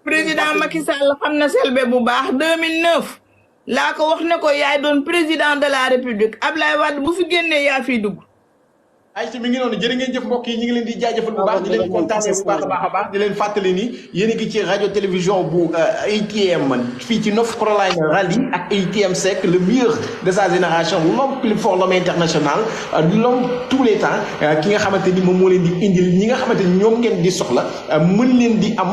président Macky Sall xam na Selbé bu baax 2009 laa ko wax ne ko yaay doon président de la république Ablaye Wade bu fi génnee yaa fiy dugg. ay ci mi ngi noonu jërë ngeen jëf mbokk yi ñu ngi leen di jaajëfal bu baax di leen kontaanee bu baax a baax di leen fàttali ni yéen a ngi ci radio télévision bu ATM fii ci North Carolina Raleigh ak ATM Seck le meilleur de sa génération l'homme plus fort l'homme international l'homme tous les temps ki nga xamante ni moom moo leen di indil ñi nga xamante ni ñoom ngeen di soxla mën leen di am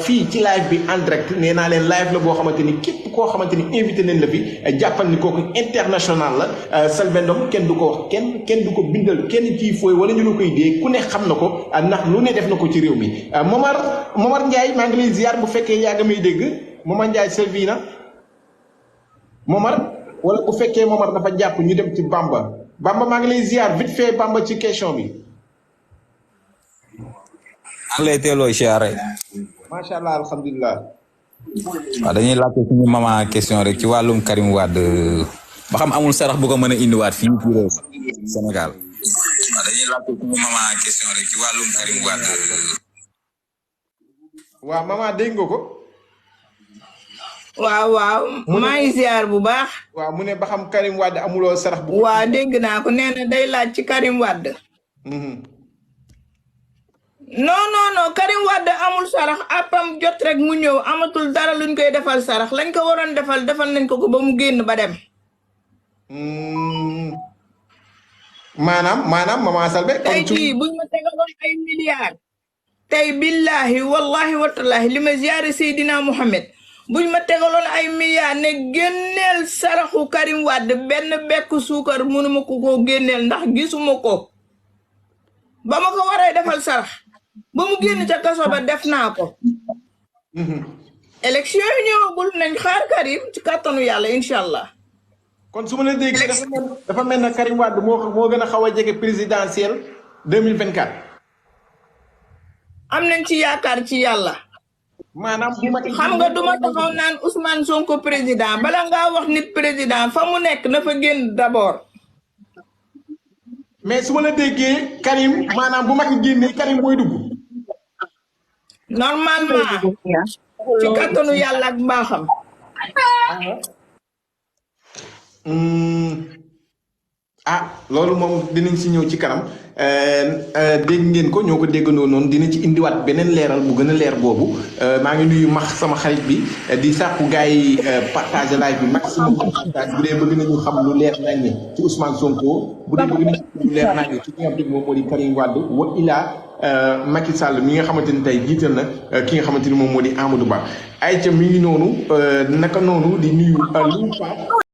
fii ci live bi en direct nee naa leen live la boo xamante ni képp koo xamante ni invité nañ la fi jàppal ni kooku international la Selbé Ndom kenn du ko wax kenn du ko bindal kenn ci fooy wala ñu la koy dee ku ne xam na ko ndax lu ne def na ko ci réew mi Momar Ndiaye maa ngi lay ziar bu fekkee yaa ngi may dégg Momar Ndiaye servi na Momar wala bu fekkee Momar dafa jàpp ñu dem ci Bamba maa ngi lay ziar vite fait Bamba ci question bi. maa ngi lay teeloo siyaare. macha allah alhamdulilah. waaw dañuy laajte suñu maman question rek ci wàllum Karim Wade ba xam amul sarax bu ko mën a indiwaat fii ci réew Sénégal. waaw dañuy laajte suñu maman question rek ci wàllum Karim Wade. waaw maman dégg nga ko. waaw maa ngi ziar bu baax. waaw mu ne ba xam Karim Wade amuloo sarax bu. waaw dégg naa ko nee na day laaj ci Karim Wade. non Karim Wade amul sarax appam jot rek mu ñëw amatul dara luñ koy defal sarax lañ ko waroon defal nañ ko ba mu génn ba dem. maanaam maman Selbé. tey jii buñ ma tegaloon ay milliards. tey billahi wallahi watallahi li ma ziyaare Seydina Mohamed buñ ma tegaloon ay milliards ne génneel saraxu Karim Wade benn bekk suukar mënuma ko koo génneel ndax gisuma ko ba ma ko waree defal sarax ba mu génn ca kaso ba def naa ko. élection yi ñëwagul nañ xaar Karim ci kàttanu yàlla incha allah. kon su ma la déggee dafa mel na Karim Wade moo gën a xaw a jege présidentielle 2024. am nañ ci yaakaar ci yàlla. maanaam xam nga duma taxaw naan Ousmane Sonko président bala ngaa wax nit président fa mu nekk na fa génn d'abord. mais su ma la déggee Karim maanaam bu Macky génnee Karim mooy dugg. normalement ci kattanu yàlla ak mbaaxam. loolu moom dinañ si ñëw ci kanam dégg ngeen ko ñoo ko déggandoo noonu dina ci indiwaat beneen leeral bu gën a leer boobu maa ngi nuyu max sama xarit bi di sàkku gars yi partage live bi maximum partage bu dee bëgg nañu xam lu leer nañ ci Ousmane Sonko bu dee bëgg nañu xam lu leer nañ ci ki nga xam ne moom moo di Karim Wade wa ilaa Macky Sall mi nga xamante ni tey jiital na ki nga xamante ni moom moo di Amadou Ba ay ca mi ngi noonu naka noonu di nuyu lu